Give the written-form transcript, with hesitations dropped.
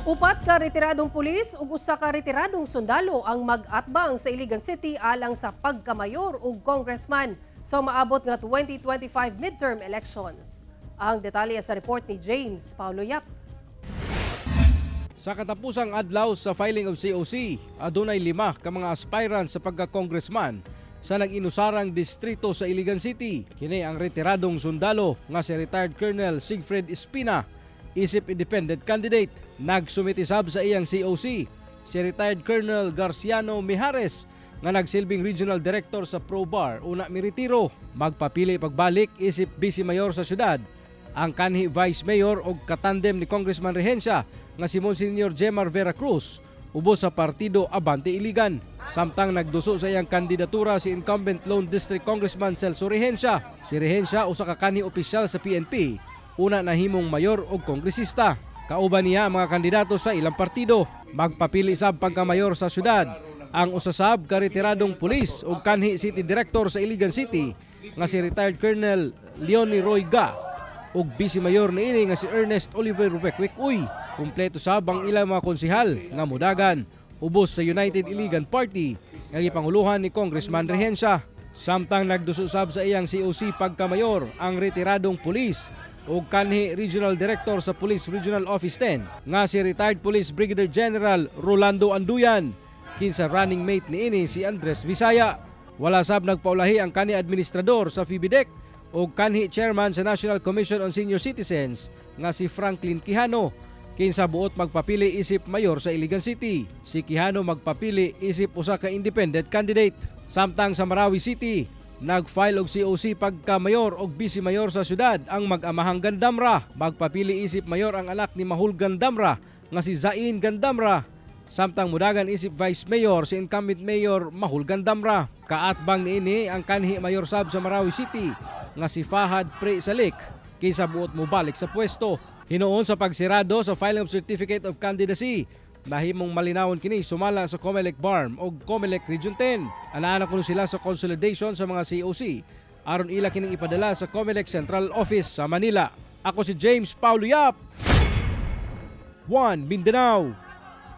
Upat ka retiradong pulis ug usa ka retiradong sundalo ang mag-atbang sa Iligan City alang sa pagkamayor ug congressman sa maabot nga 2025 midterm elections. Ang detalye sa report ni James Paulo Yap. Sa katapusang adlaw sa filing of COC, adunay lima ka mga aspirant sa pagka-congressman sa nag-inusarang distrito sa Iligan City. Kini ang retiradong sundalo nga si retired Colonel Siegfried Espina, isip independent candidate. Nagsumite sab sa iyang COC si retired Colonel Garciano Mijares nga nagsilbing regional director sa ProBar una miretiro. Magpapili pagbalik isip vice mayor sa syudad ang kanhi Vice Mayor og katandem ni Congressman Regencia nga si Monsignor Jemar Vera Cruz ubos sa partido Abante Iligan. Samtang nagduso sa iyang kandidatura si incumbent Lone District Congressman Celso Regencia. Si Regencia, usa ka kanhi opisyal sa PNP, una nahimong mayor og kongresista. Kauban niya ang mga kandidato sa ilang partido. Magpapili sab pagkamayor sa syudad ang usa sab ka retiradong pulis ug kanhi City Director sa Iligan City nga si retired Colonel Leonie Roy Ga ug Vice Mayor niini nga si Ernest Oliver Wekwek Uy. Kumpleto sab ang ilang mga konsehal nga mudagan ubos sa United Iligan Party nga gipanguluhan ni Congressman Regencia. Samtang nagduso sab sa iyang COC pagkamayor ang retiradong pulis ug kanhi Regional Director sa Police Regional Office 10 nga si retired Police Brigadier General Rolando Anduyan, kinsa running mate niini si Andres Visaya. Wala sab nagpaulahi ang kanhi administrador sa PHIVIDEC o kanhi chairman sa National Commission on Senior Citizens nga si Franklin Quijano, kinsa buot magpapili isip mayor sa Iligan City. Si Quijano magpapili isip usa ka independent candidate. Samtang sa Marawi City, nag-file og COC pagka mayor og vice mayor sa syudad ang mag-amahang Gandamra. Magpapili isip mayor ang anak ni Mahul Gandamra nga si Zain Gandamra. Samtang mudagan isip vice mayor si incumbent Mayor Mahul Gandamra. Kaatbang niini ang kanhi mayor sab sa Marawi City nga si Fahad Pre Salik, kinsa buot mobalik sa pwesto. Hinuon sa pagsirado sa filing of certificate of candidacy, nahimong malinawon kini sumala sa COMELEC BARMM og COMELEC Region 10. Anaa na kuno sila sa consolidation sa mga COC aron ila kining ipadala sa COMELEC Central Office sa Manila. Ako si James Paulo Yap. 1 Mindanao.